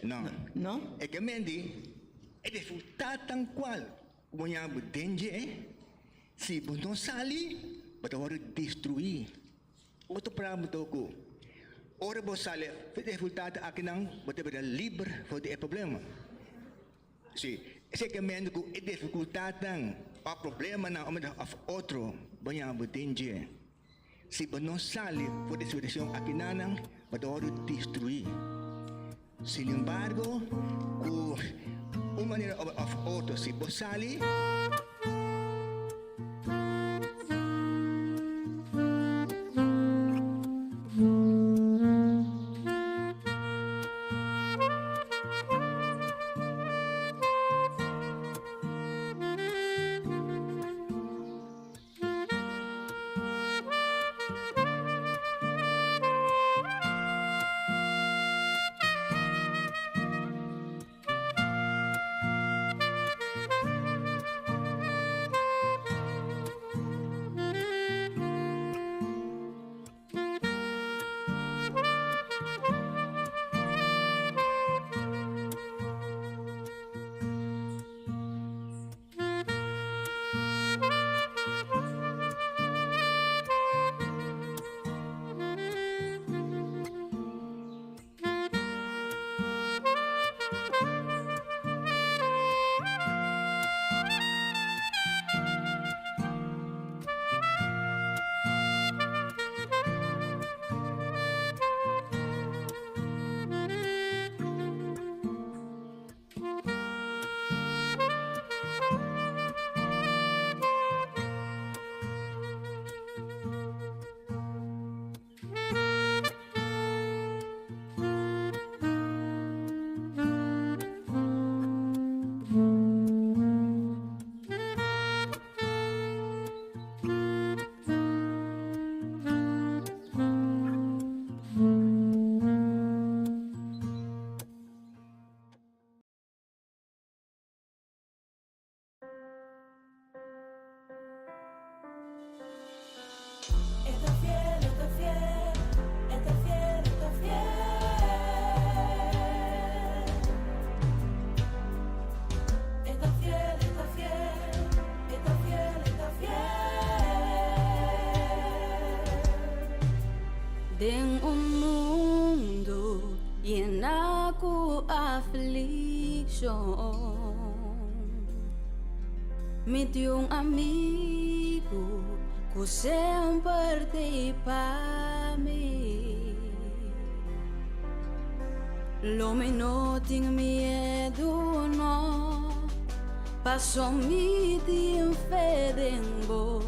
No. No? E ke men di, e difikultatnan kual ku bo ña bo den dje, si bo no sali, bo ta wòrdu destruí. Otro palabra bo ta ku, ora bo sali for di e difikultat akinan, bo ta bira liber for di e problema. Si, esei ke men di ku e difikultatnan òf problemanan òf otro bo ña bo den dje. Si bo no sali for di situashon akinanan, bo ta wòrdu destruí. Sinembargo, ku un manera òf otro, si bo sali. E ta fiel, e ta fiel, e ta fiel, e ta fiel. E ta fiel, e ta fiel, e ta fiel, e ta fiel. Den un mundu yená ku aflikshon, mi tin un amigu ku semper t'ei pa mi. Lo mi no tin miedu, no, paso mi tin fe den bo,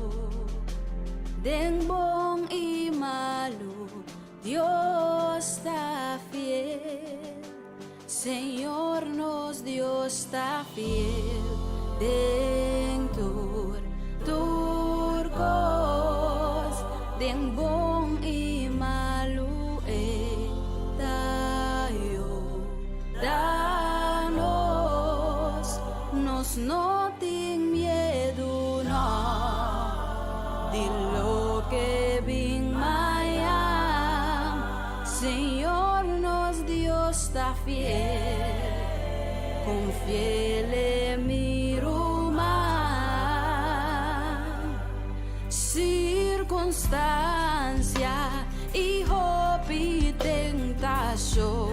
den bon i malu. Dios ta fiel, Señor nos Dios ta fiel, den tur, tur kos, den bon i malu e ta yuda nos, nos no tin miedu no, di loke bin mañan, Señor nos Dios ta fiel, confiele mi ruman. Circunstancia y hopi tentacion,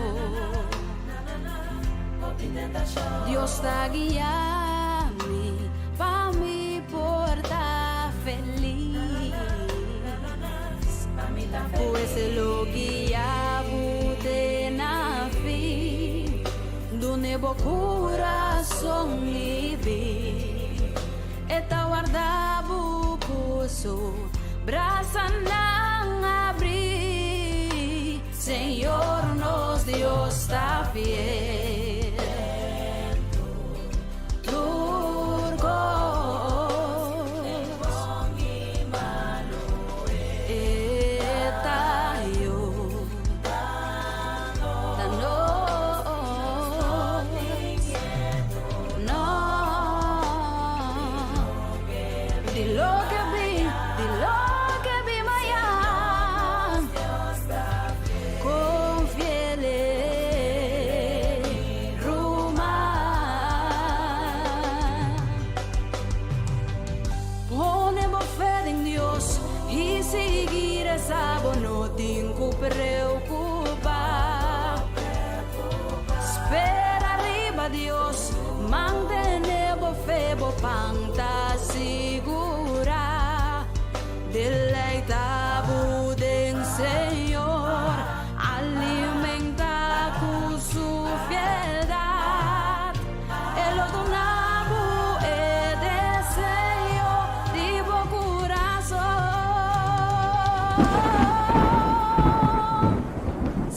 Dios ta guia mi pa mi por ta feliz. Pues lo guia bo te na fin, dune bo curason y bin. E ta warda bo cu su brasanan abri. Señor nos Dios ta fiel. Tur cos e ta yuda nos. No. Di loke bin, di loke bin mañan. Confiele. Mantené bo fe, bo pan ta sigurá. Deleitá bo den Señor, alimentá ku su fieldat. E lo duna bo e deseo di bo kurason.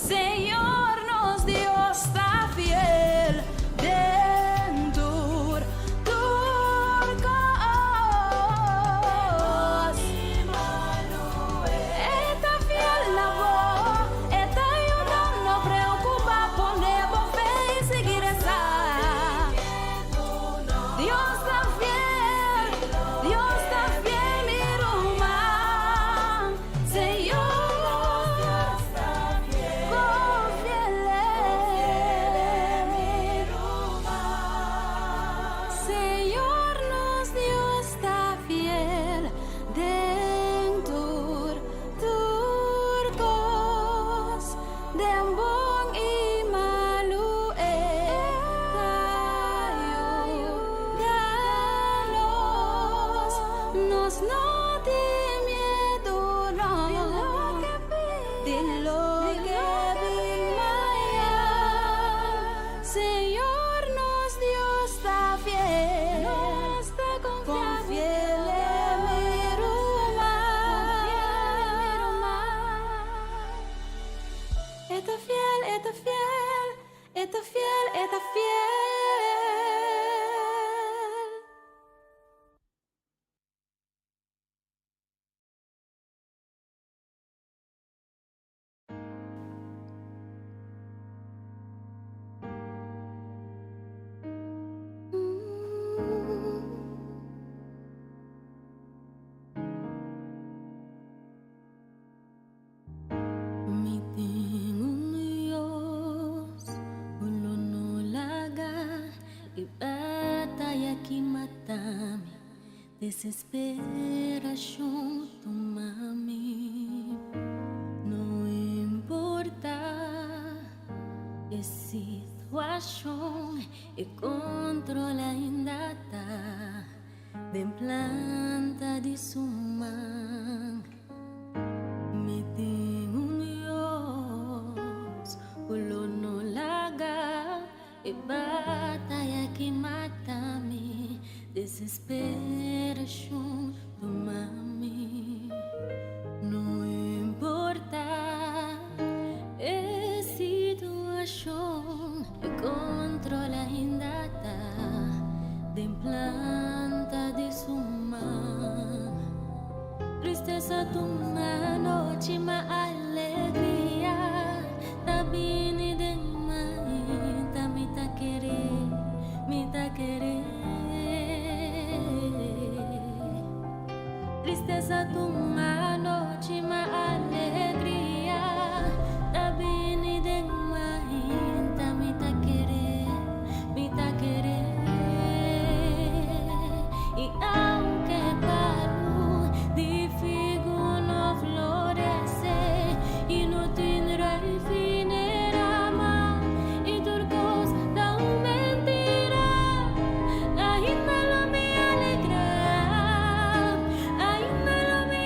Señor nos Dios ta fiel den tur tur kos. E ta fiel na bo, e ta yuda, no preokupá, pone bo fe i sigui resa. Dios ta fiel, Dios ta fiel, mi ruman. Señor, konfi'é. Señor nos Dios ta fiel den tur tur kos, den bon i malu e ta yuda nos. Nos no tin miedu, no, di loke bin mañan. Señor nos Dios ta fiel, konfi'é, mi ruman. E ta fiel, e ta fiel, e ta fiel, e ta fiel. Mi tin un Dios, ku lo no laga e bataya ki mata mi, desesperashon tuma mi. No importá e situashon, e kontrol ainda ta den planta di su man. Mi tin un Dios, ku lo no laga e bataya ki mata mi, desesperashon tuma mi. No importá e situashon, e kontrol ainda ta den planta di su man. Tristesa ta un anochi, ma alegria ta bini den mainta. Mi ta kere, mi ta kere. Tristesa ta un anochi, ma alegria ta bini den mainta. Mi ta kere, mi ta kere. I aunke palu di figu no floresé i no tin druif ni rama i tur kos ta un mentira, ainda lo mi alegrá, ainda lo mi.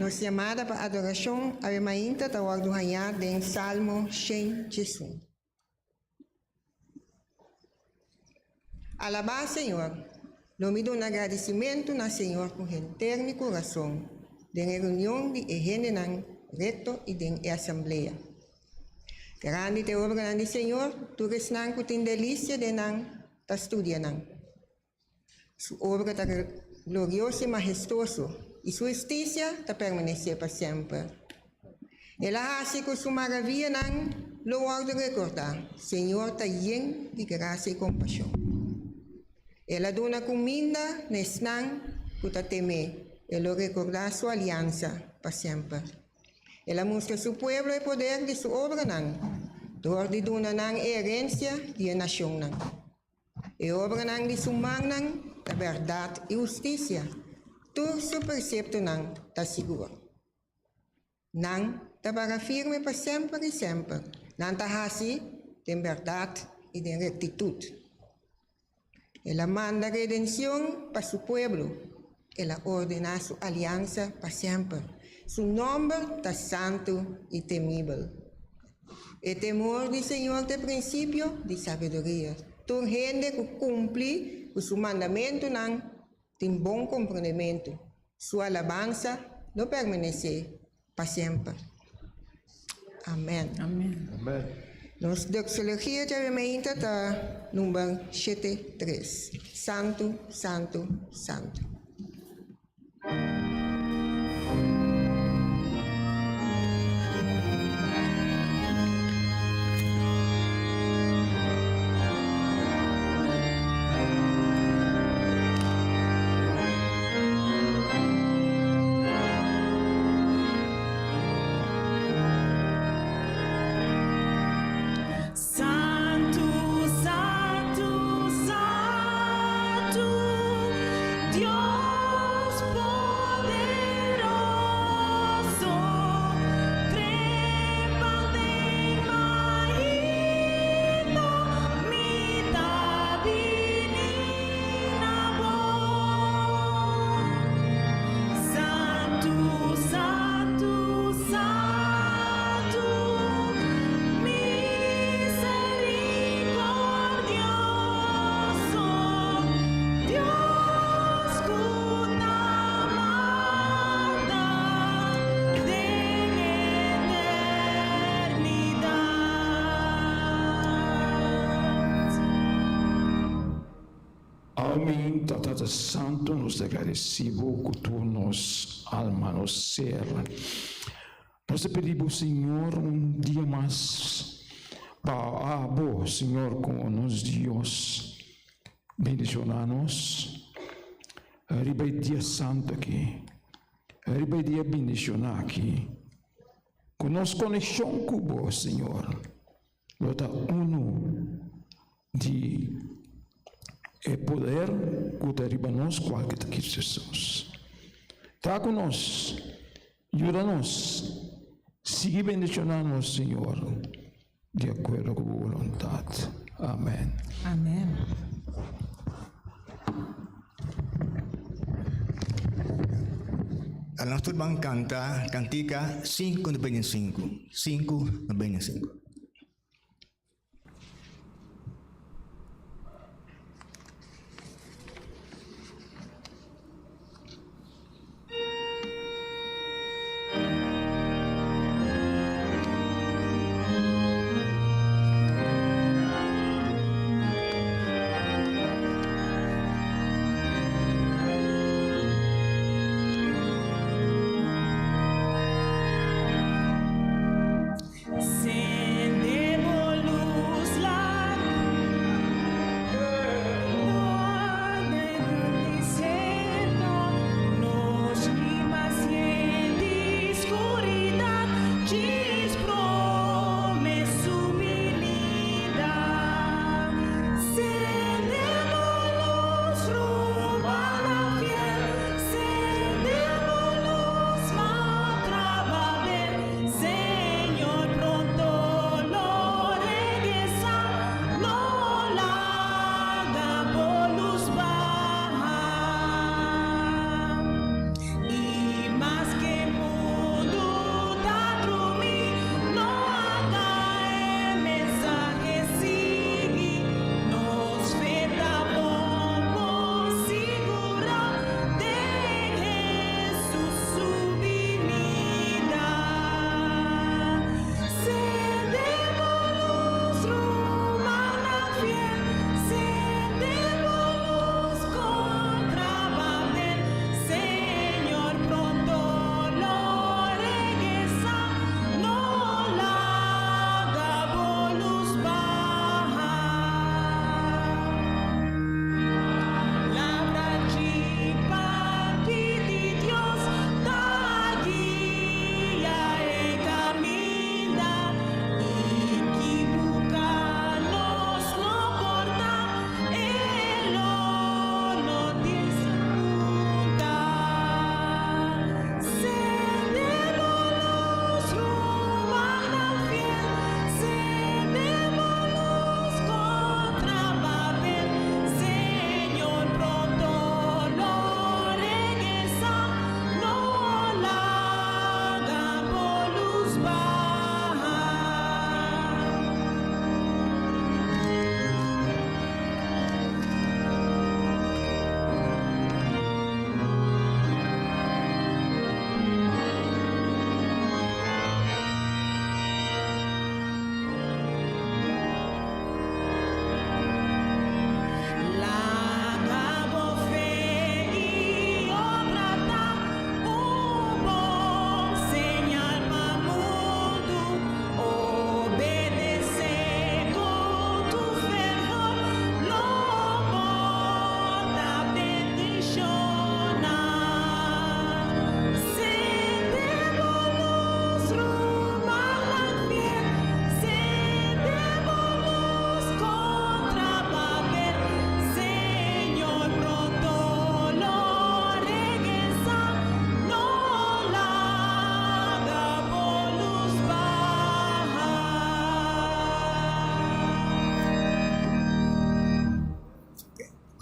Nos yamada pa adorashon awe mainta ta wòrdu hañá den Salmo 101. Alabá Señor! Lo mi duna gradisimentu na Señor ku henter mi kurason den e reunion di e hendenan rekto i den e asamblea. Grandi ta e obranan di Señor, tur esnan ku tin delisia den nan ta studia nan. Su obra ta glorioso i mahestoso, i su hustisia ta permanesé pa semper. El a hasi ku su maravianan lo wòrdu rekordá. Señor ta yen di grasia i kompashon. El a duna kuminda na esnan ku ta tem'é, e lo rekordá su aliansa pa semper. El a mustra su pueblo e poder di su obranan, dor di duna nan e herensia di e nashonnan. E obranan di su mannan ta bèrdat i hustisia, tur su preseptonan ta sigur. Nan ta para firme pa semper i semper, nan ta hasi den bèrdat i den rektitut. El a manda redenshon pa su pueblo, el a ordená su aliansa pa semper. Su nòmber ta santu i temibel. E temor di Señor ta e prinsipio di sabiduria. Tur hende ku kumpli ku su mandamentunan tin bon komprondementu. Su alabansa lo permanesé pa semper. Amèn. Nos doksologia djawe meinta ta number 73. Santu, santu, santu. Santu, santu, santu, Dios poderoso, trepa den mainta, mi ta bini na bo. Santu, santu, santu, misericordioso, Dios ku ta manda den eternidat. Amen Tata Santo nos ta agradeci bo cu tur nos alma nos ser. Nos ta pidi bo Señor un dia mas pa abo Señor como nos Dios bendiciona nos riba e dia santo aki riba e dia bendiciona aki cu nos conexion cu bo Señor lo ta uno di e poder ku ta riba nos kual ke ta Cristo Jesus. Ta ku nos, yuda nos, sigui bendiciona nos, Señor, di akuerdo ku bo boluntad. Amen. Amen. A nos tur ban kanta kantika 595. 595. Señor.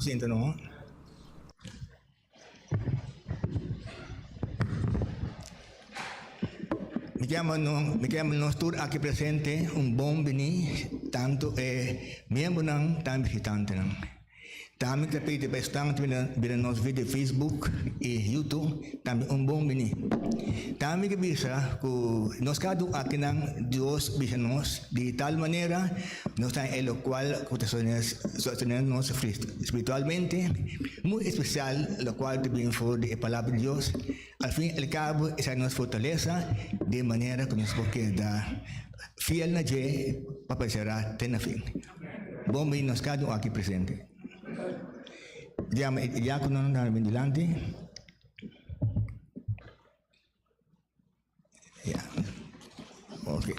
Sinta no. Mi ke ama no, mi ke ama nos tur aki presente un bon bini, tanto e miembronan tan visitantenan. Tambe ta pidi pa esnan ku ta bira nos via di Facebook i YouTube tambe un bon bini. Tambe ke bisa ku nos kada un akinan Dios bisa nos di tal manera nos ta e lokual ku ta sostené nos spiritualmente, muy espesial lokual ta bin for di e Palabra di Dios. Al fin i al kabo esaki nos fortalesa di manera ku nos por keda fiel na dje pa perseverá te na fin. Bon bini nos kada un aki presente. Diama e diakononan ta bin dilanti. Ya. Ok.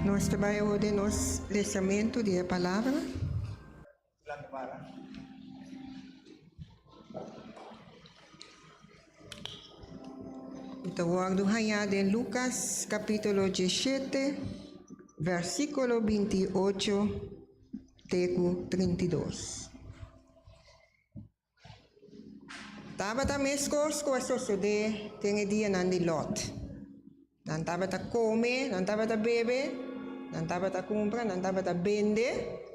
Nos ta bai awor den nos lesamentu di e palabra. Ta wòrdu hañá den Lukas kapítulo diesshete, vèrsikulo 28 te ku 32. Tabata meskos ku a sosodé den e dianan di Lòt. Nan tabata kome, nan tabata bebe, nan tabata kumpra, nan tabata bende,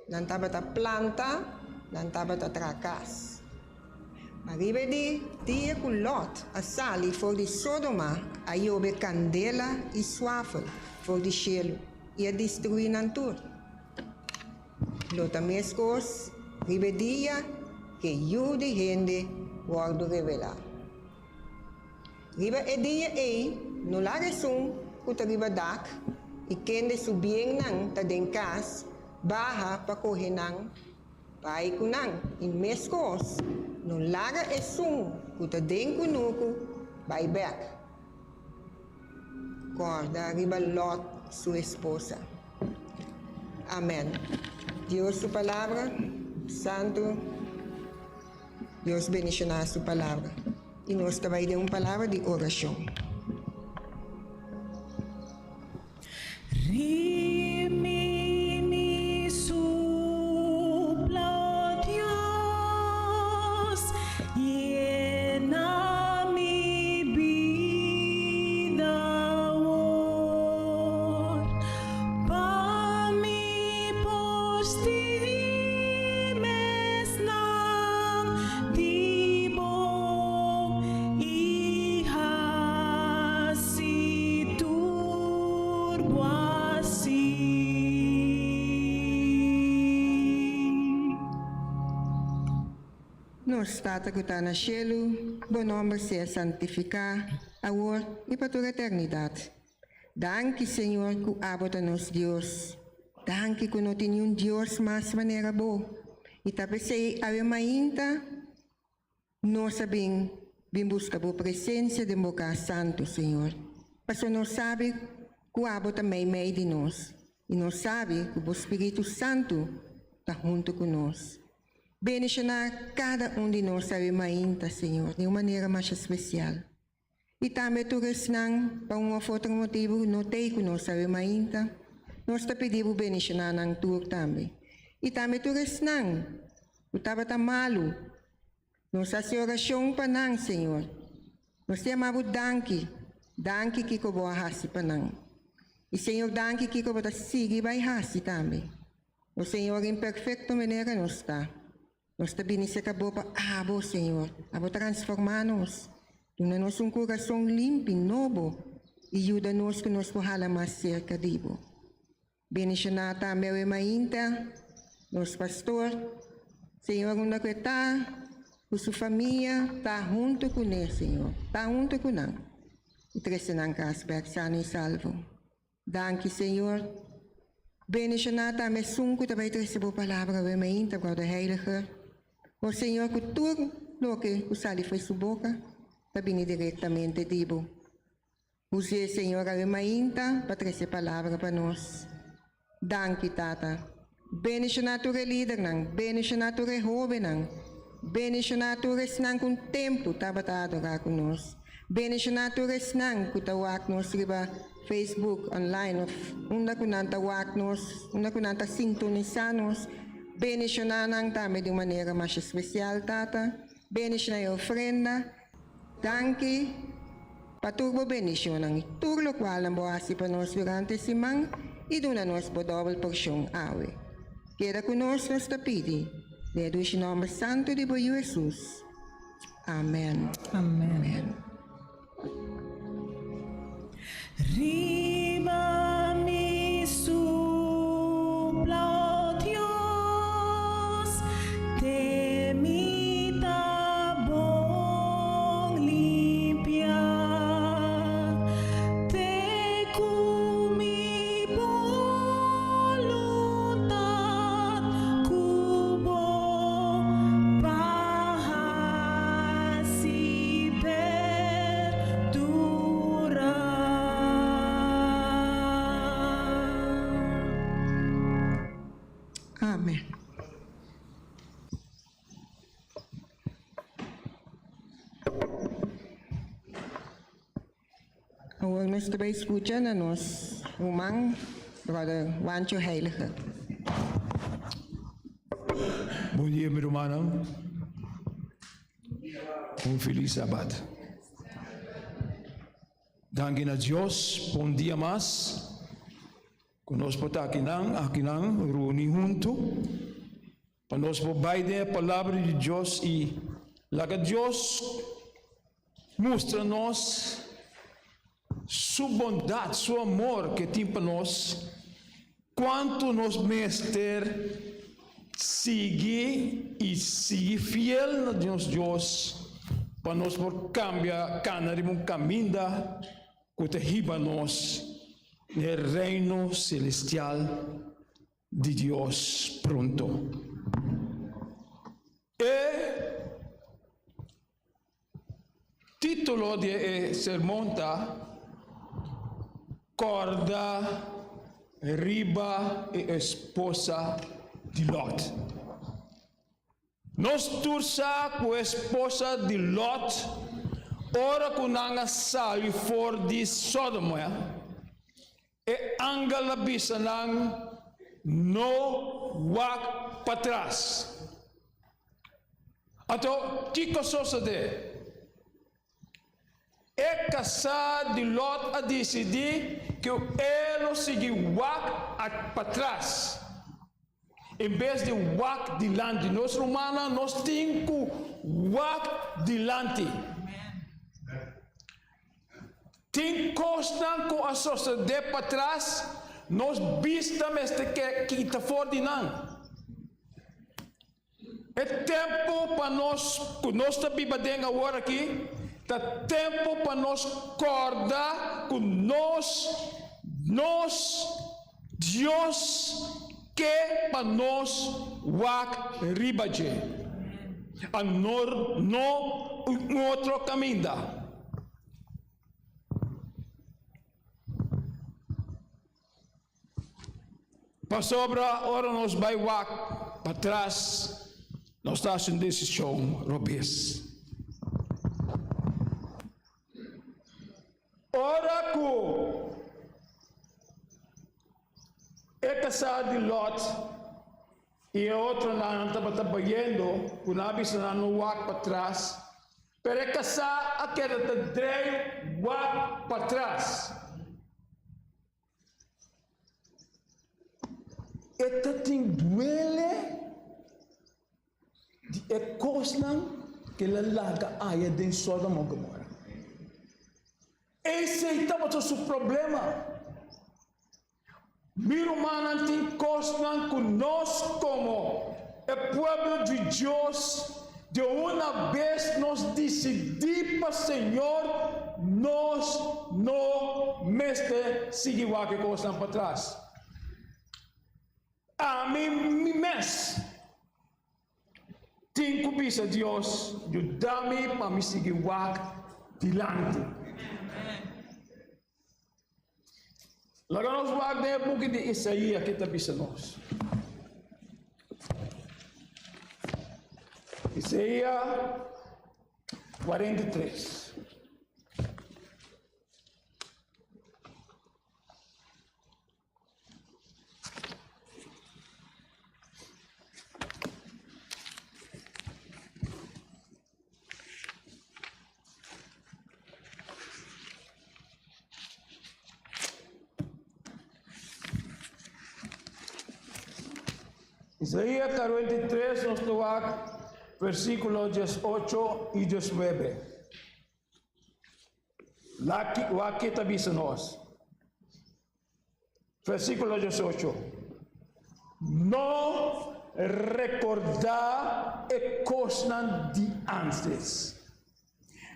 nan tabata planta, nan tabata traha kas. Ma riba e di dia ku Lòt a sali for di Sodoma, a yobe kandela i suafel for di shelu i a destruí nan tur. Lo ta meskos riba e dia ku e Yu di hende wòrdu revelá. Riba e dia ei no laga esun ku ta riba dak i kende su biennan ta den kas baha pa kohe nan bai ku nan, i meskos no laga esun ku ta den kunuku bai bèk. Kòrda riba Lòt su esposa. Amèn. Dios su palabra santu. Dios bendiciona su palabra y nos ta bay den un palabra di oracion. Rimimi supla, oh Dios, yena mi bida awor, pa mi por stimesnan di bo i hasi tur bo hasi. Nos Tata ku ta na shelu, bo nòmber sea santifiká, awor i pa tur eternidat. Danki Señor ku abo ta nos Dios. Danki ku no tin niun Dios mas manera bo. I ta p'esei awe mainta nos a bin bin buska bo presensia den bo kas santu, Señor. Pasobra nos sabi ku abo ta meimei di nos, i nos sabi ku bo Spiritu Santu ta huntu ku nos. Bendishoná kada un di nos awe mainta, Señor, di un manera masha spesial. I tambe tur esnan, pa un òf otro motibu, no t'ei ku nos awe mainta. Nos ta pidi Bo bendishoná nan tur tambe. I tambe tur esnan ku tabata malu. Nos hasi orashon pa nan, Señor. Nos ta yama Bo danki, danki kiko Bo a hasi pa nan. I Señor danki kiko Bo ta sigui bai hasi tambe. O Señor, imperfekto manera nos ta, nos ta bini serka Bo pa Abo, Señor, Abo transformá nos, duna nos un kurason limpi, nobo, i yuda nos ku nos por hala mas serka di Bo. Bendishoná tambe awe mainta nos pastor, Señor, unda ku e ta, ku su famia, ta huntu kuné, Señor, ta huntu ku nan, i trese nan kas bèk sano i salvo. Danki, Señor. Bendishoná tambe esun ku ta bai trese Bo palabra awe mainta, Bròder Heiliger. O Señor, ku tur loke ku sali fo'i su boka ta bini direktamente di Bo. Us'é, Señor, awe mainta pa trese palabra pa nos. Danki, Tata. Bendishoná tur e lidernan, bendishoná tur e hóbennan, bendishoná tur esnan ku un tempu tabata adorá ku nos, bendishoná tur esnan ku ta wak nos riba Facebook, online òf unda ku nan ta wak nos, unda ku nan ta sintonisá nos. Bendishoná nan tambe di un manera masha spesial, Tata. Bendishoná e ofrenda. Danki pa tur bo bendishonnan i tur lokualnan bo hasi pa nos durante siman i duna nos bo dòbel porshon awe. Keda ku nos, nos ta pidi, den e dushi nòmber santu di bo Yu Hesus. Amèn. Amèn. Riba mi supla, oh Dios, te mi ta bon limpia. Te ku mi boluntat ku bo pa hasi perdura. Amen. Awor nos ta bai skucha na nos ruman Brother Wancho Heiliger. Bon dia mi rumannan. Un felis Sabat. Danki na Dios pa un dia mas ku nos por ta akinan, akinan reuní huntu pa nos por bai den e Palabra di Dios i laga Dios mustra nos su bondat, su amor ke tin pa nos, kuantu nos mester sigui i sigui fiel na nos Dios pa nos por kambia kana riba un kaminda ku ta hiba nos na e Reino Selestial di Dios pronto. E título di e sermon ta Kòrda Riba e Esposa di Lòt. Nos tur sa ku e esposa di Lòt, ora ku nan a sali for di Sodoma, e angel a bisa nan, No wak patras. Anto, kiko sosodé? E kasá di Lòt a disidí ku e lo sigui wak patras en bes di wak dilanti. Nos rumannan, nos tin ku wak dilanti. Tin kosnan ku a sosodé patras, nos bista mester ke kita for di nan. E tempu pa nos ku nos ta biba den awor aki ta tempu pa nos kòrda ku nos nos Dios ke pa nos wak riba dje, a no no un otro kaminda. Pasobra ora nos bai wak patras, nos ta hasi un desishon robes. Ora ku kasá di Lòt i e otronan tabata bayendo, ku nan a bisa nan no wak patras, pero e kasá a keda ta drei wak patras. E ta tin duele di e kosnan ku el a laga aya den Sodoma ku Gomora. Esei tabata su problema. Mi rumannan, tin kosnan ku nos komo e pueblo di Dios di una bes nos disidí pa Señor, nos no mester sigui wak e kosnan patras. Ami mi mes tin ku bisa Dios, yuda mi pa mi sigui wak dilanti. Laga nos wak den e buki di Isaías ke ta bisa nos. Isaías 43. Isaías 43 nos ta wak versíkulo 18 i 19. Wak ke ta bisa nos. Versíkulo 18. No rekordá e kosnan di ántes,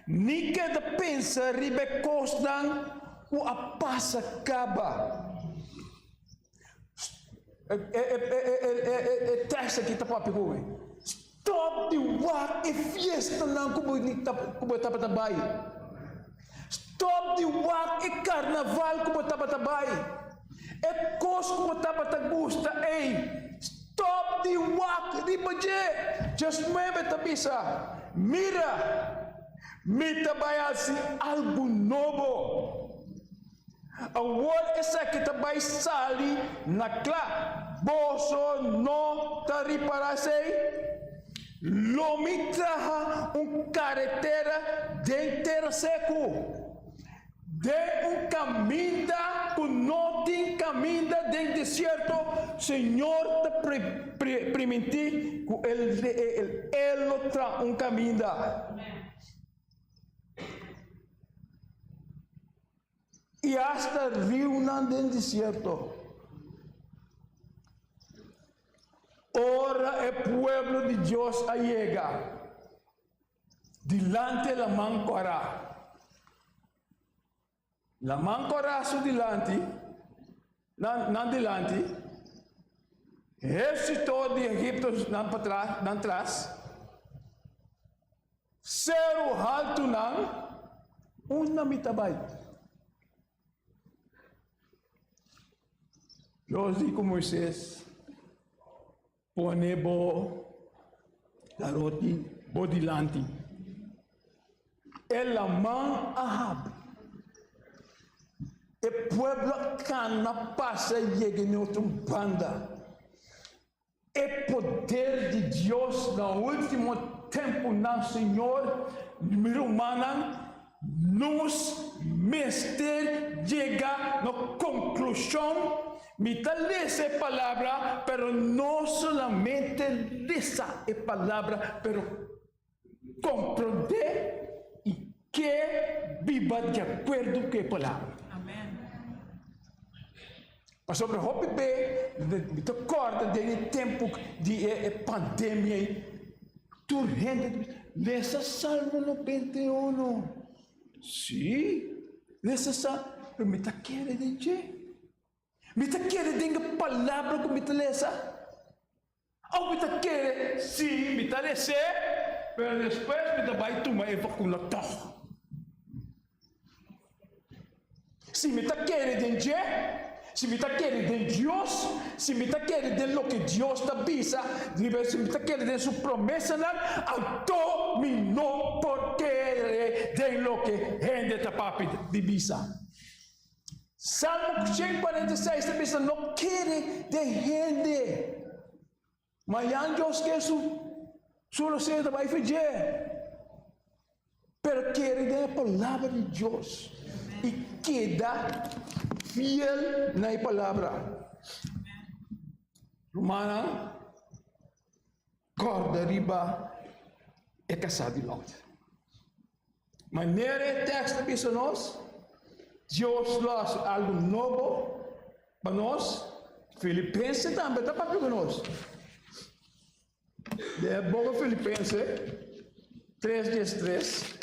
ni keda pensa riba e kosnan ku a pasa kaba. E tèks aki ta papia ku mi. Stòp di wak e fiestanan ku bo tabata bai. Stòp di wak e karnaval ku bo tabata bai. E kos ku bo tabata gusta ei, stòp di wak riba dje. Djesnuebe ta bisa, Mira, mi ta bai hasi algu nobo. Awor esaki ta bai sali na kla. Boso no ta ripará esei? Lo mi traha un karetera den tera seku, den un kaminda ku no tin kaminda den desierto. Señor ta primintí ku El lo traha un kaminda. I asta riunan den desierto. Ora e pueblo di Dios a yega dilanti e Laman Kòrá, Laman Kòrá su dilanti, nan, nan dilanti, ehérsito di Egipto nan patras, nan tras, Seru haltunan, unda mi ta bai? Dios di ku Moises, Pone bo garoti bo dilanti. E laman a habri. E pueblo a kana pasa yega na otro banda. E poder di Dios na ultimo tempunan Señor, mi rumannan, nos mester yega na konklushon, mi ta lesa e palabra, pero no solamente lesa e palabra, pero komprondé i ke biba di akuerdo ku e palabra. Pasobra hopi be mi ta kòrda den e tempu di e pandemia ei, tur hende ta bisa, lesa Salmo 91. Sí, lesa Salmo, pero mi ta kere den dje. Mi ta kere den e palabra ku mi ta lesa. Òf mi ta kere, sí, mi ta les'é, pero despues mi ta bai tuma e vakuna tòg. Si mi ta kere den dje, si mi ta kere den Dios, si mi ta kere den loke Dios ta bisa, si mi ta kere den su promesanan, anto mi no por kere den loke hende ta papia di bisa. Salmo 146 ta bisa no kere den hende. Mañan Dios ke su su rosea ta bai fedje. Pero kere den e palabra di Dios i keda fiel na e palabra. Rumannan, kòrda riba e kasá di Lòt. Manera e tekst ta bisa nos, Dios lo hasi algu nobo pa nos. Filipense tambe ta papia ku nos. Den e boka Filipense 3 13,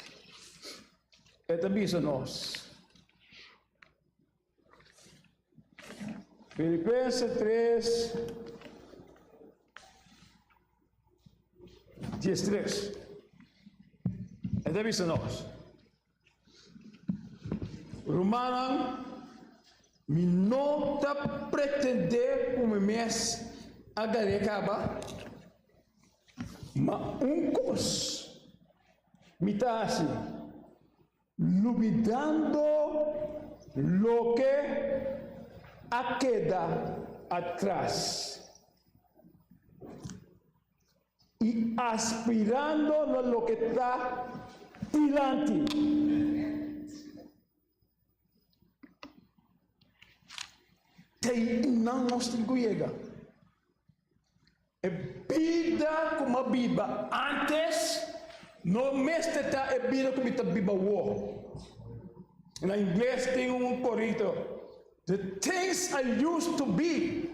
e ta bisa nos. Filipense 3 13. E ta bisa nos, Rumannan, mi no ta pretendé ku mi mes a gar'é kaba, ma un kos mi ta hasi, Lubidando loke a keda atras i aspirando na loke ta dilanti. Te einan nos tin ku yega. E bida ku mi a biba ántes no mester ta e bida ku mi ta biba awor. Na ingles tin un korito, The things I used to be,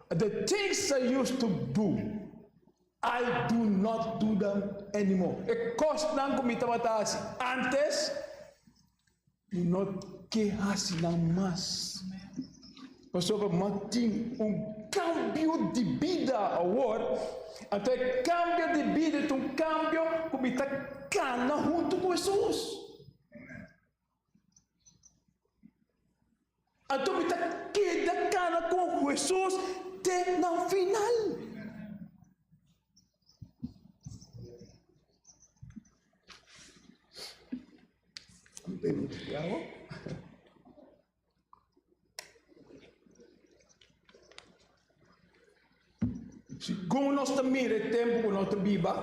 the things I used to do, I do not do them anymore. E kosnan ku mi tabata hasi ántes, Mi no ke hasi nan mas. Pasobra mi a tin un kambio di bida awor. Anto e kambio di bida ta un kambio ku mi ta kana huntu ku Hesus. Anto mi ta keda kana ku Hesus te na final. Segun nos ta mira e tempu ku nos ta biba,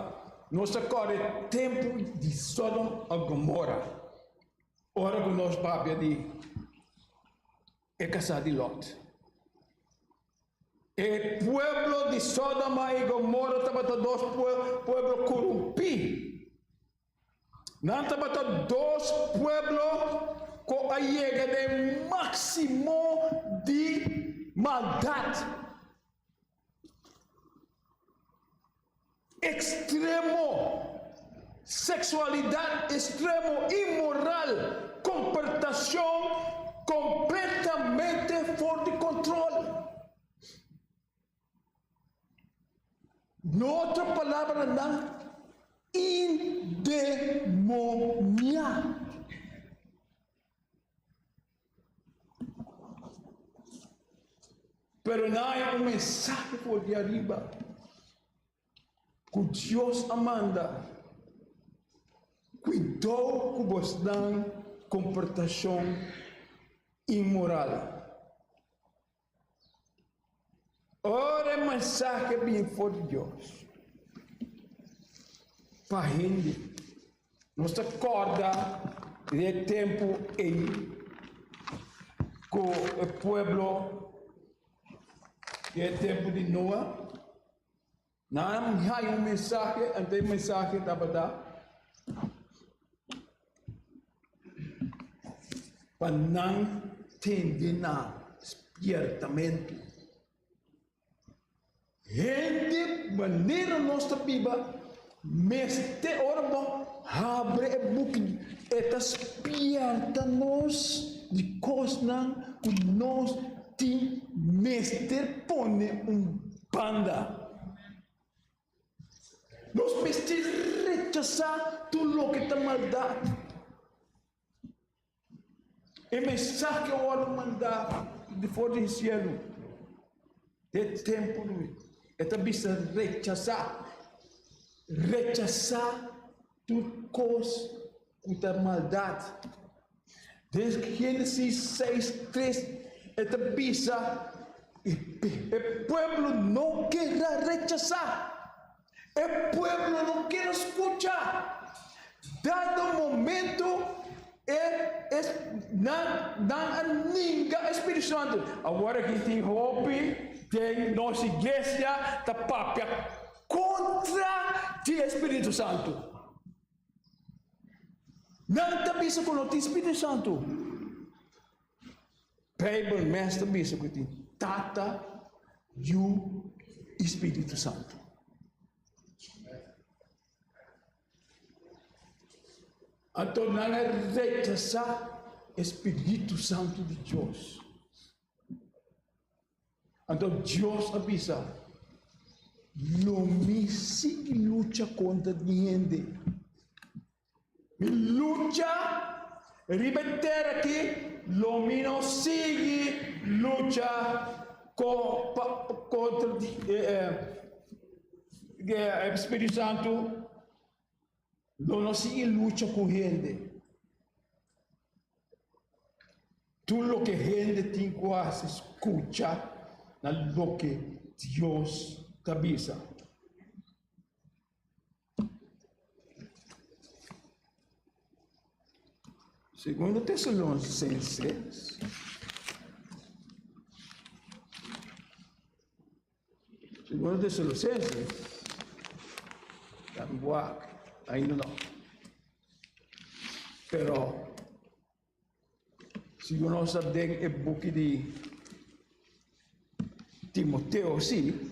nos ta kòrda e tempu di Sodom a Gomora, ora ku nos papia di e kasá di Lòt. E pueblo di Sodoma i Gomora tabata dos pueblo korumpí. Nan tabata dos pueblo ku a yega na e máksimo di maldat. Ekstremo, seksualidat ekstremo, inmoral, komportashon kompletamente for di kontrol. Na otro palabranan, indemoniá. Pero nan hay un mensahe for di ariba ku Dios a manda, Kuidou ku bosnan komportashon inmoral. Ora e mensahe bin for di Dios pa hende, nos ta kòrda di e tempu ei ku e pueblo di e tempu di Noa, nan a haña un mensahe, anto e mensahe tabata pa nan tende na spiertamentu. Hende manera nos ta biba mester ora bo habre e buki e ta spierta nos di kosnan ku nos tin mester pone un banda. Nos mester rechasá tur loke ta maldat. E mensahe a wòrdu mandá di for di sielu den tempu di e ta bisa rechasá, rechasá tur kos ku ta maldat. Den Génesis 6, 3, e ta bisa, e pueblo no ker a rechasá, e pueblo no ker a skucha. Dado momento e nan nan a ninga e Spiritu Santu. Awor aki tin hopi den nos iglesia ta papia kontra di e Spiritu Santu. Nan ta bisa ku no tin Spiritu Santu. Beibel mes ta bisa ku tin Tata, Yu i Spiritu Santu. Anto nan a rechasá e Spiritu Santu di Dios. Anto Dios a bisa, Lo mi sigui lucha kontra di hende. Mi lucha riba e tera aki, lo mi no sigui lucha kontra di e Spiritu Santu, lo no sigui lucha ku hende. Tur loke hende tin ku hasi skucha na loke Dios ta bisa. Segundo Tesalonicenses. Segundo Tesalonicenses. Tambuak, ainda no. Pero Sigun nos ta den e buki di Timoteo si,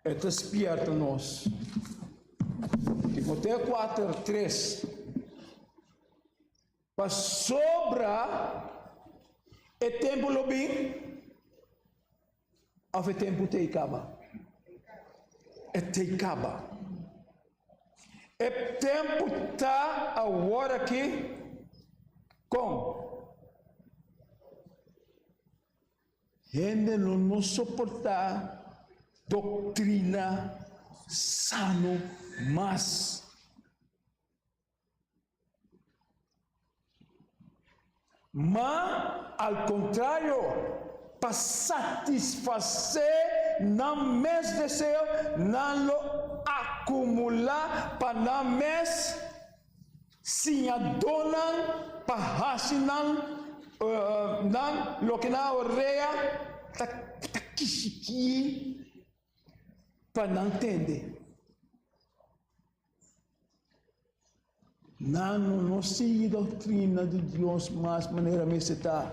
e ta spierta nos. Timoteo 4, 3. Pasobra e tempu lo bin, Of e tempu t'ei kaba? E t'ei kaba. E tempu ta awor aki kon hende lo no soportá doktrina sano mas. Ma al kontrario, pa satisfasé nan mes deseo, nan lo akumulá pa nan mes siñadónan pa hasi nan nan loke nan orea ta kishikí pa nan tende. Nan lo no sigui doktrina di Dios mas manera mester ta.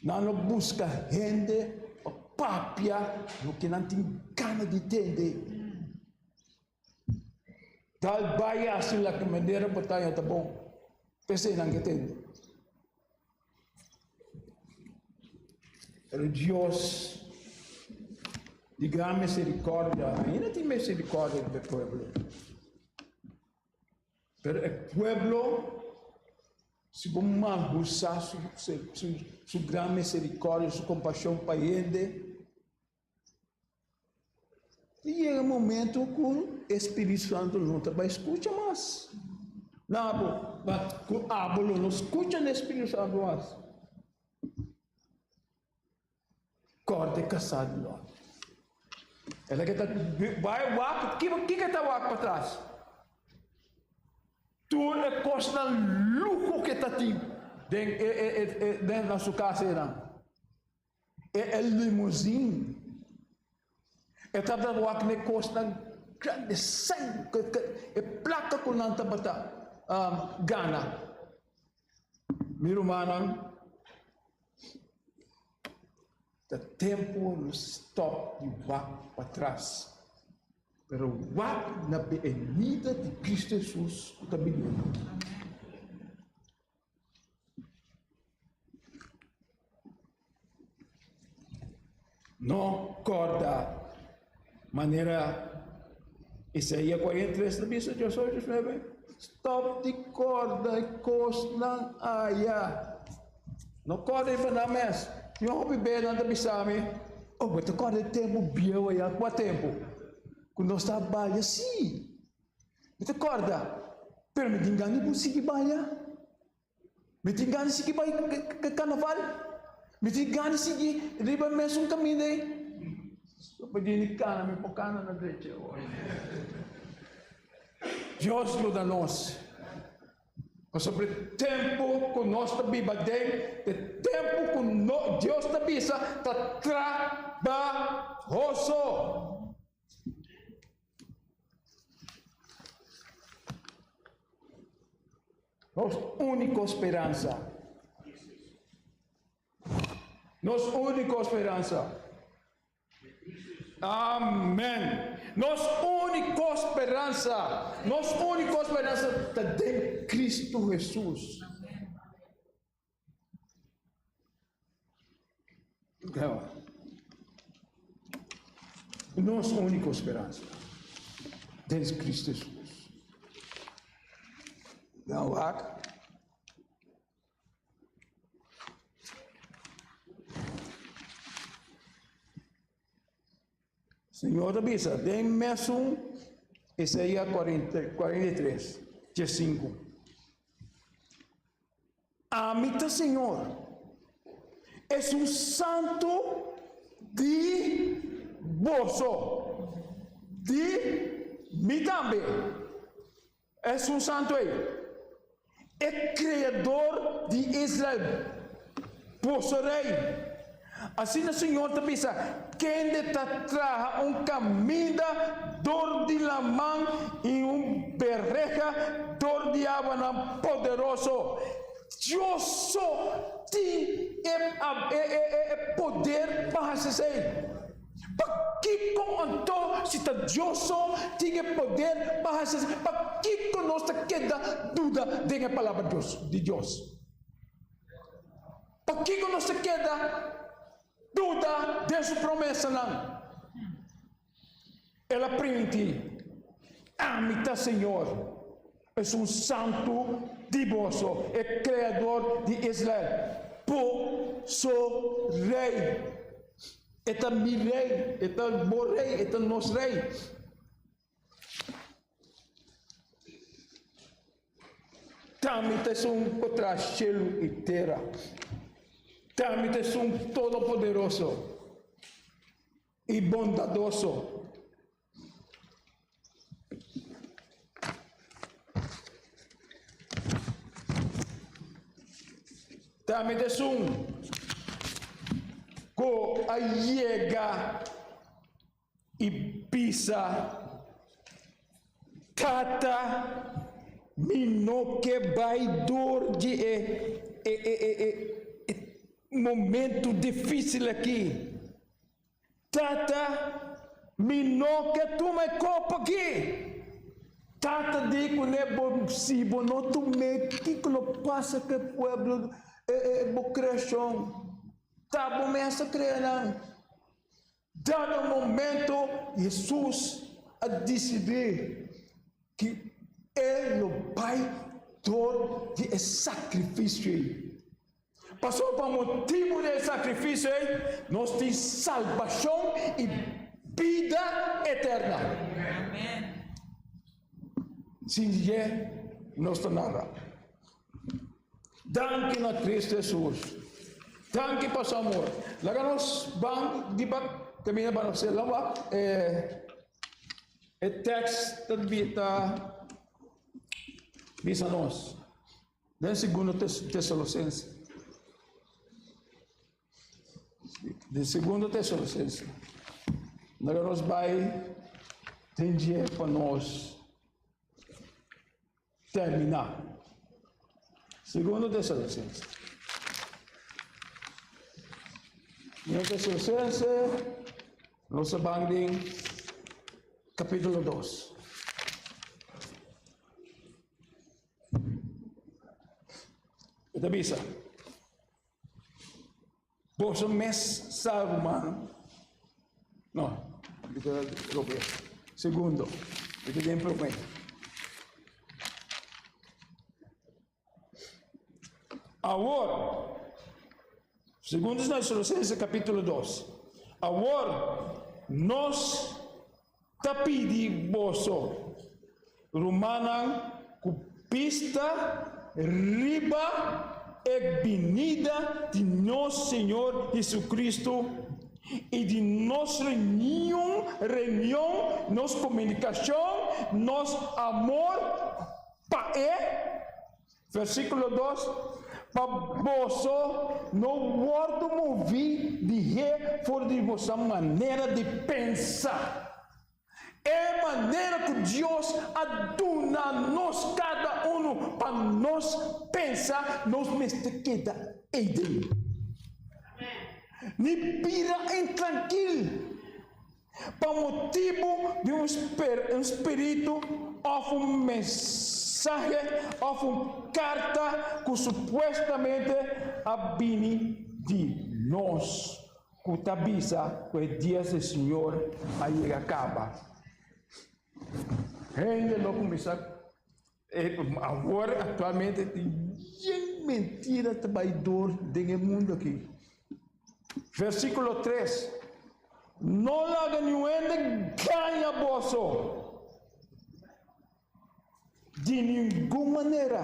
Nan lo buska hende pa papia loke nan tin gana di tende. Tal bai hasi loke manera bo ta haña ta bon, p'esei nan ke tende. Pero Dios di gran misericordia, ainda tin misericordia riba e pueblo. Pero e pueblo, si bo malhusa su, su, su gran misericordia, su compasion pa hende, Tin yega momento ku e Spiritu Santu no ta bai skucha mas. Na bo, ku abo lo no skucha na e Spiritu Santu mas. Kòrda e kasá di Lòt. El a keda bai wak, kiko e ta wak patras? Tur e kosnan luho ku e ta tin den e e den na su kas einan. E e limousine. E tabata wak na e kosnan grandi, sèn, e plaka ku nan tabata gana. Mi rumannan, ta tempu nos stòp di wak patras, pero wak na benida di Kristu Hesus ku ta biniendo. No kòrda manera Isaías 43 ta bisa, 18, 19, Stòp di kòrda e kosnan aya. No kòrda riba nan mes. Tin hopi bes nan ta bisa mi, Oh, bo ta kòrda e tempu bieu aya? Kua tempu? Ku nos ta balia? Sí. Mi ta kòrda, pero mi tin gana di bo sigui balia. Mi tin gana di sigui bai karnaval. Mi tin gana di sigui riba e mesun kaminda ei. So pa djini kana, mi por kana na drecha awor. Dios yuda nos. Pasobra e tempu ku nos ta biba den, e tempu ku no, Dios ta bisa ta trabahoso. Nos úniko speransa. Nos úniko speransa. Amen. Nos úniko speransa. Nos úniko speransa ta den Kristu Hesus. Nos úniko speransa den Kristu Hesus. Nou, wak. Señor ta bisa den mesun Isaías 43, 5. Ami ta Señor, esun santu di boso, di mi tambe. Esun santu ei, e Kreador di Israel, boso Rei. Asina Señor ta bisa, Kende ta traha un kaminda dor di laman i un bereha dor di awanan poderoso. Dios so tin e poder pa hasi esei. Pakiko anto si ta Dios so tin e poder pa hasi esei, pakiko nos ta keda duda den e Palabra di Dios? Pakiko nos ta keda duda den su promesanan? El a primintí, Ami ta Señor, Esun Santu di boso, e Kreador di Israel, boso Rei. E ta mi Rei, e ta bo Rei, e ta nos Rei. T'ami ta esun ku traha shelu i tera. T'ami ta esun todopoderoso i bondadoso. T'ami ta esun ku a yega I bisa, Tata, mi no ke bai dor di e e e e e e momento difícil aki. Tata, mi no ke tuma e kopo aki. Tata di kuné, Bo, si bo no tum'é, kiko lo pasa ku e pueblo, e e bo kreashon? Ta bo mes a krea nan. Dado momento Hesus a disidí ku e lo bai dor di e sakrifisio ei. Pasobra pa motibu di e sakrifisio ei nos tin salbashon i bida eterna. Sin dje nos ta nada. Danki na Cristo Jesus. Danki pa su amor. Laga nos ban di bak caminda pa nos la wak e e tekst ta ta bisa nos den segundo Tesalosense. Den segundo Tesalosense. Laga nos bai den dje pa nos Terminá. Segundo Tesalonicense. Segundo Tesalonicense, nos a ban den capítulo 2. E ta bisa, Boso mes sa, rumannan. No, mi ta robe. Segundo, mi ta den promé. Awor, segundo Tesalonicenses capítulo 2. Awor, nos ta pidi boso, rumannan, ku bista riba. e binida di nos Señor Jesucristo i di nos reunion, reunion, nos komunikashon, nos amor pa E. Versíkulo dos, Pa boso no wòrdu moví lihé for di boso manera di pensa. E manera ku Dios a duna nos kada unu pa nos pensa, nos mester keda eiden. Ni bira intrankil pa motibu di un spiritu òf un mensahe òf un karta ku supuestamente a bini di nos. Ku ta bisa ku e dia di Señor a yega kaba. Hende lo kuminsá awor aktualmente tin yen mentira ta bai dor den e mundu aki. Versíkulo tres, No laga niun hende gaña boso. Di ningun manera,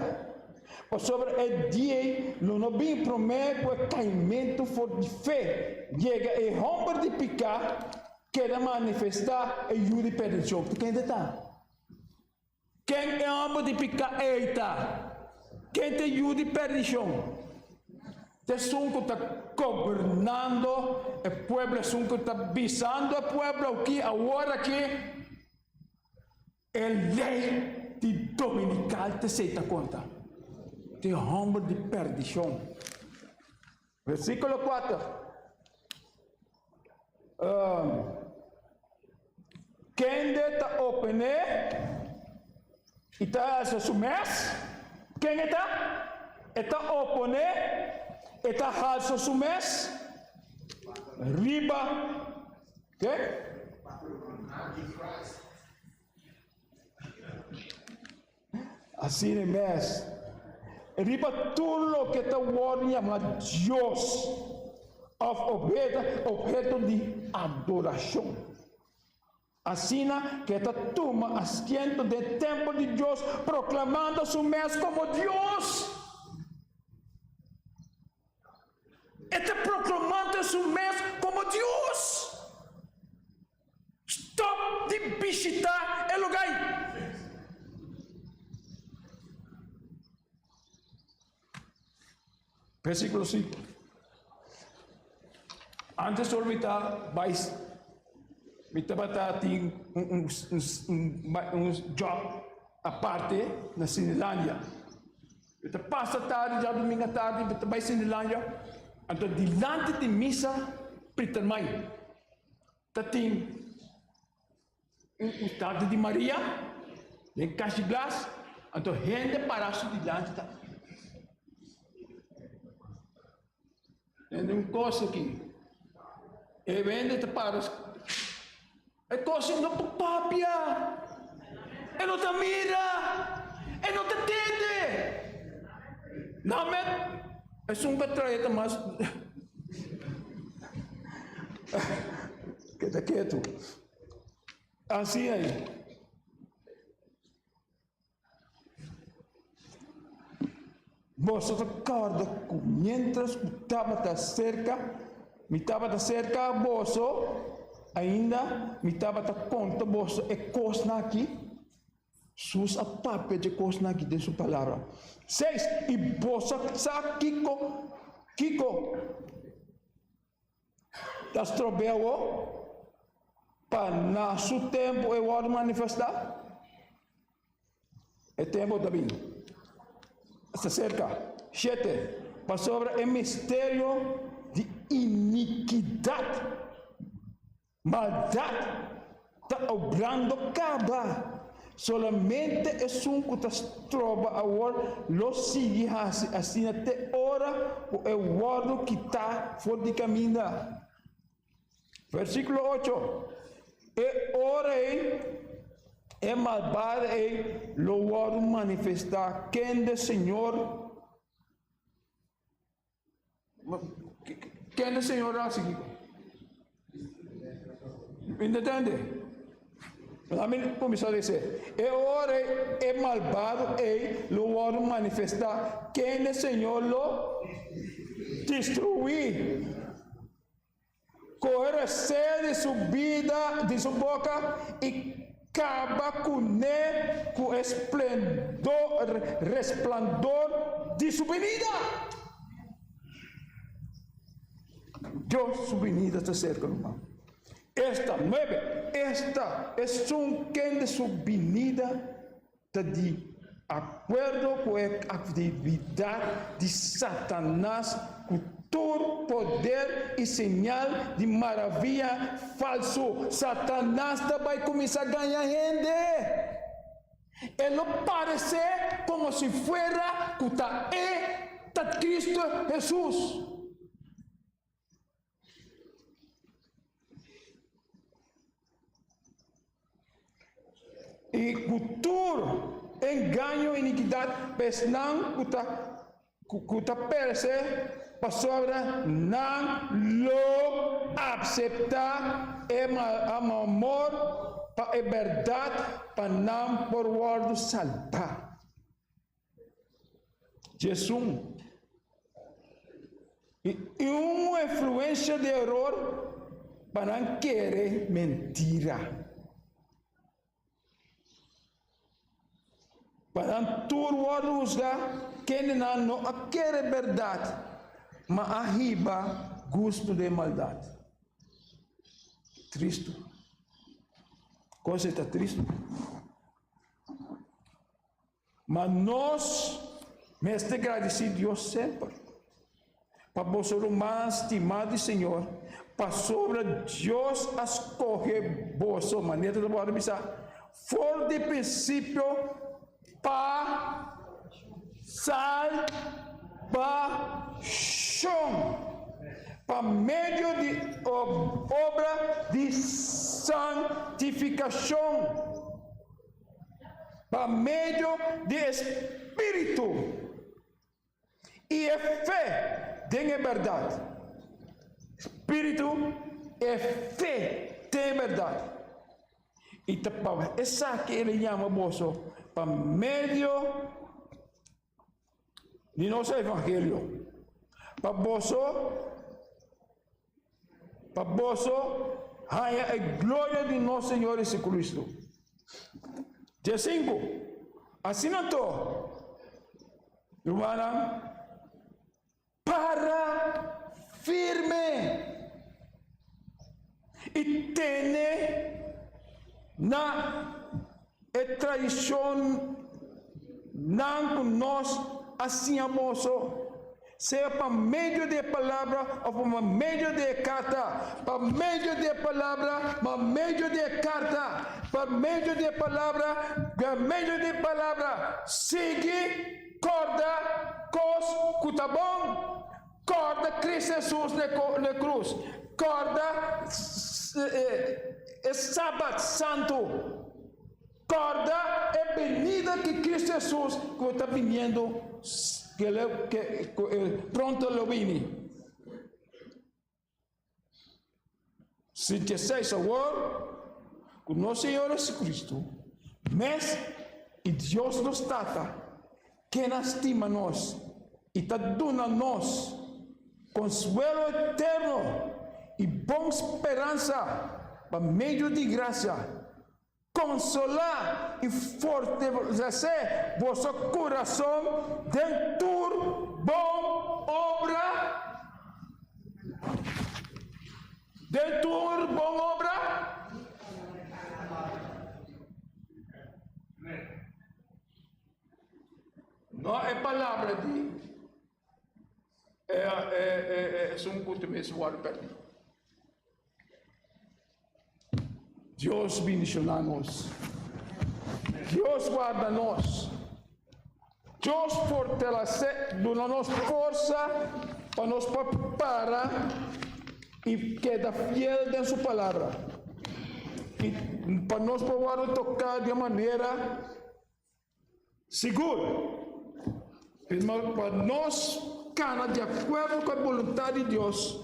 pasobra e dia ei lo no bin promé ku e kaimentu for di fe yega, e hòmber di piká keda manifestá, e yu di perdishon. Ken ta ta? Ken e hòmber di piká ei ta? Ken ta e yu di perdishon? Ta esun ku ta gobernando e pueblo, esun ku ta bisando e pueblo aki awor aki. E lei di dominikal ta esei ta konta. Ta e hòmber di pèrdishon. Versíkulo kuater. Kende ta opené i ta alsa su mes? Ken e ta? E ta oponé, e ta halsa su mes riba Ke? Asina mes, riba tur loke ta wòrdu yamá dios òf obheto di adorashon. Asina ku e ta tuma asiento den e tèmpel di Dios, proklamando su mes komo Dios. E ta proklamando su mes komo Dios. Stòp di bishitá e lugá ei. Versíkulo sinku. Antes ora mi ta bai, mi tabata tin un un job aparte na Cinelandia. Mi ta pasa tardi, djadumingu atardi, mi ta bai Cinelandia, anto dilanti di misa Pietermaai ta tin un estatua di Maria den kashi glas, anto hende para su dilanti ta. Tende un kos aki, e hende ta para, e kos no por papia, e no ta mira, e no ta tende. Nan met, esun ku a trae ta mas keda ketu. Asina ei. Boso ta kòrda ku miéntras ku tabata serka, mi tabata serka boso, ainda mi tabata konta boso e kosnan akí? Sus a papia dje kosnan akí den su palabra. Seis, I boso sa kiko, kiko Ta strob'é awor pa na su tempu e wòrdu manifestá? E tempu ta bin. Esta serka. Shete, Pasobra e misterio di inikidat, maldat, ta obrando kaba. Solamente esun ku ta stroba awor lo sigui hasi asina te ora ku e wòrdu kitá for di kaminda. Versíkulo ocho, E ora ei e malbado ei lo wòrdu manifestá, kende Señor. Kende Señor a hasi kiko? Mi ta tende. Laat kuminsá lesa. E ora e malbado ei lo wòrdu manifestá, kende Señor lo destruí. Kohe resea di su bida di su boka i kaba kuné ku e splendor, resplandor di su binida. Dios su binida ta serka, ruman. Esta nuebe, esta esun kende su binida ta di akuerdo ku e aktividat di Satanas ku tur poder i señal di maravia falsu. Satanas ta bai kuminsá gaña hende. E lo paresé komo si fuera ku ta e ta Kristu Hesus. I ku tur engaño i inikidat pa esnan ku ta ku ta peresé, pasobra nan lo akseptá e amor pa e bèrdat pa nan por wòrdu salbá. 11. I un influensia di eror pa nan kere mentira. Pa nan tur wòrdu husgá, kendenan no a kere bèrdat, ma a hiba gustu den maldat. Tristu. Kos ei ta tristu. Ma nos mester gradisí Dios semper pa boso rumannan stimá di Señor, pasobra Dios a skohe boso, manera ta wòrdu bisá, for di prinsipio pa salbashon, pa medio di obra di santifikashon. Pa medio di e Spiritu i e fe den e bèrdat. Spiritu, e fe den e bèrdat. I ta pa esaki el a yama boso pa medio di nos evangelio, pa boso pa boso haña e gloria di nos Señor Jesucristo. 15. Asina anto, rumannan, para firme i tene na e tradishonnan ku nos a siña boso, sea pa medio di e palabra òf pa medio di e karta, pa medio di e palabra, pa medio di e karta, pa medio di e palabra, pa medio di e palabra, sigui Kòrda kos ku ta bon. Kòrda Kristu Hesus na e krus. Kòrda e Sabat santu. Kòrda e benida di Kristu Hesus ku ta biniendo, ku pronto lo bini. Si djeseis awor ku nos Señor Jesucristo mes i Dios nos Tata, ken a stima nos i ta duna nos konsuelo eterno i bon speransa pa medio di grasia, Konsolá i fortalesé boso kurason den tur bon obra, den tur bon obra. No e palabra di esun ku ta mes wòrdu pèrdí. Dios bendiciona nos. Dios guarda nos. Dios fortalece, duna nos forsa pa nos por para y keda fiel den su palabra. Y pa nos por wordo toca di un manera Sigur, pa nos kana di akuerdo ku e boluntat di Dios,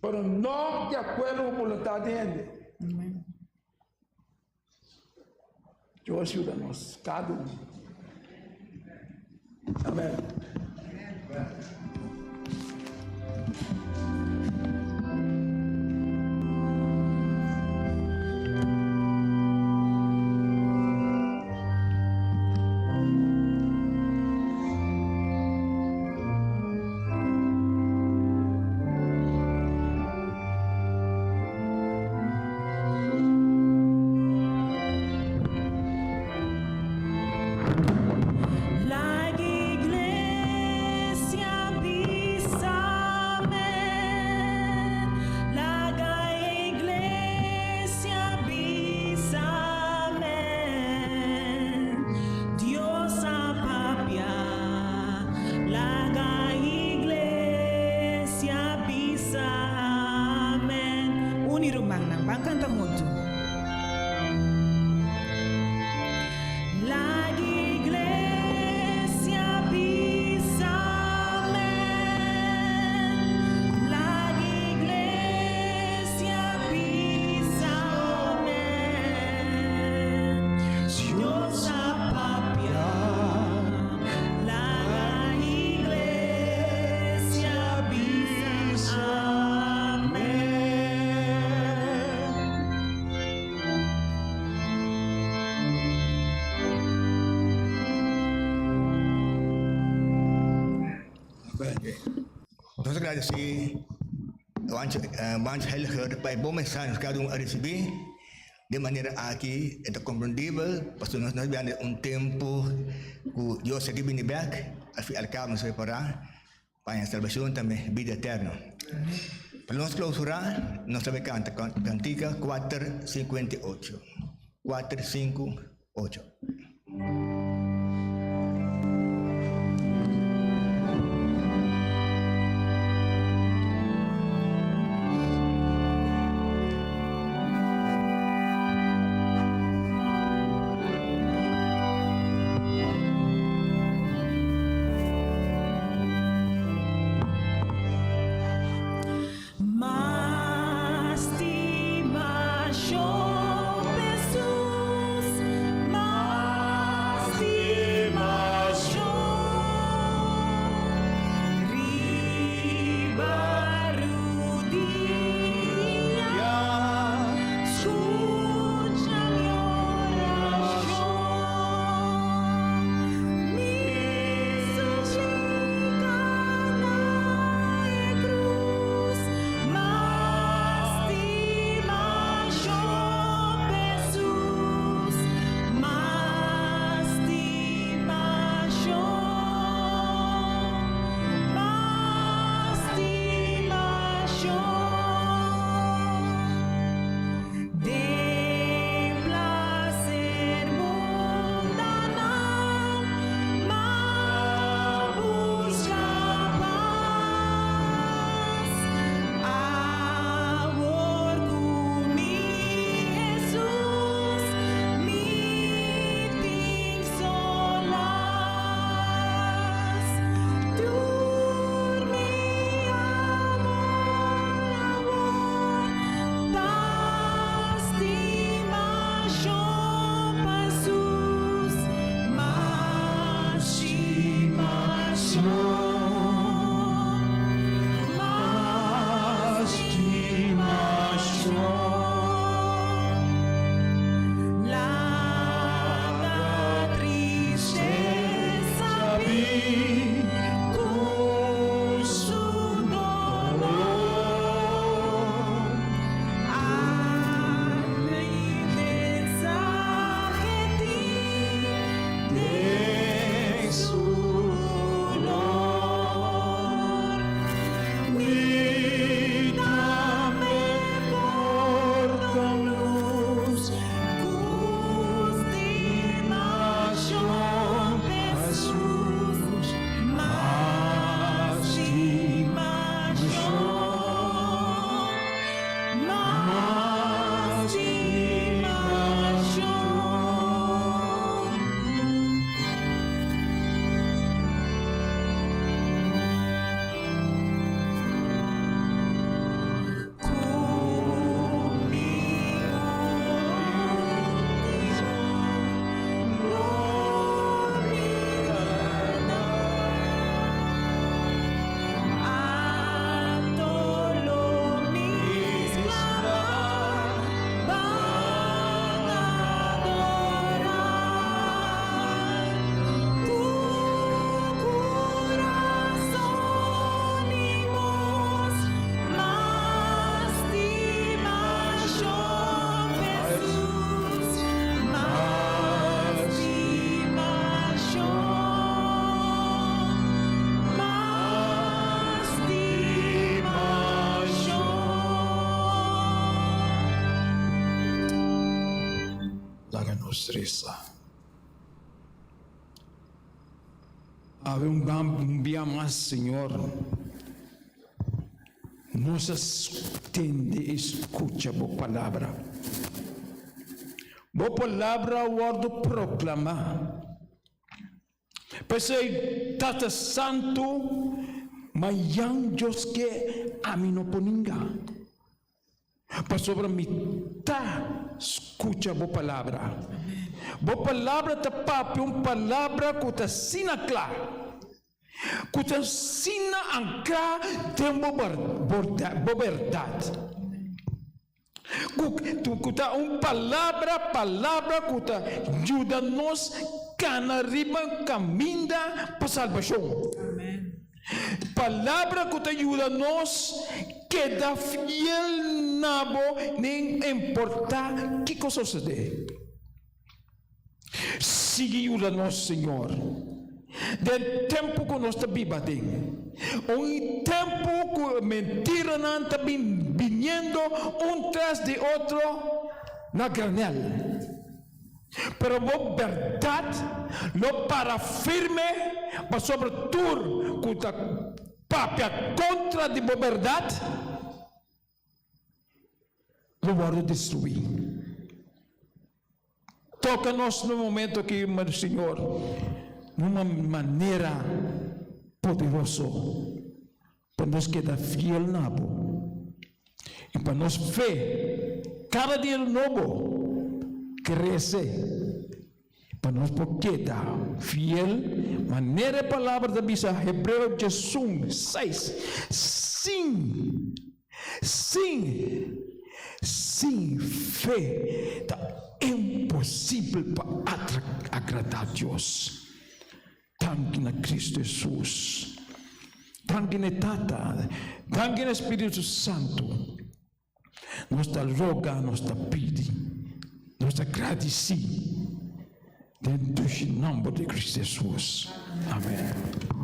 pero no di akuerdo ku boluntat di hende. Dios yuda nos kada un. Amèn. La iglesia bisa amen. La iglesia bisa amen. Dios a papia. La iglesia bisa amen. Uni rumannan, ban kanta huntu. La iglesia bisa amen. La iglesia bisa amen. Dios a papia. La iglesia bisa amen. Nos ta gradisí Wancho Helger pa e bon mensahe nos kada un a risibí. Den manera aki e ta komprendibel pasobra nos ta biba den un tempu ku Dios a bini bèk, al fin al kabo nos a prepará pa haña salbashon tambe bida eterno. Pa nos klousurá nos ta bai kanta kantika kuater 58, kuater sinku ocho. M'a stima Hesus, m'a stima. nos resa. Awe un un bia mas, Señor, nos a tende i skucha Bo palabra. Bo palabra a wòrdu proklamá. P'esei, Tata Santu, mañan Dios ke ami no por ninga, pasobra mi ta skucha bo palabra. Bo palabra ta papia un palabra ku ta asina kla, ku ta asina ankrá den bo bèrdat. Ku ta un palabra, palabra ku ta yuda nos kana riba kaminda pa salbashon. Palabra ku ta yuda nos keda fiel na bo nin importá kiko sosodé. Sigui yuda nos, Señor, den tempu ku nos ta biba aden, un tempu ku e mentiranan ta bin biniendo un tras di otro na granel. Pero bo bèrdat lo para firme pasobra tur ku ta papia kontra di bo bèrdat lo wòrdu destruí. Toka nos na momento aki, Señor, na un manera poderoso, pa nos keda fiel na Bo i pa nos fe kada dia di nobo krese, pa nos por keda fiel manera e Palabra ta bisa, Hebreo diesun, seis, sin Sin sin fe ta imposibel pa agradá Dios. Danki na Cristo Hesus. Danki na e Tata. Danki na e Spiritu Santu. Nos ta roga, nos ta pidi, nos ta gradisí den dushi nomber di Cristo Hesus. Amen.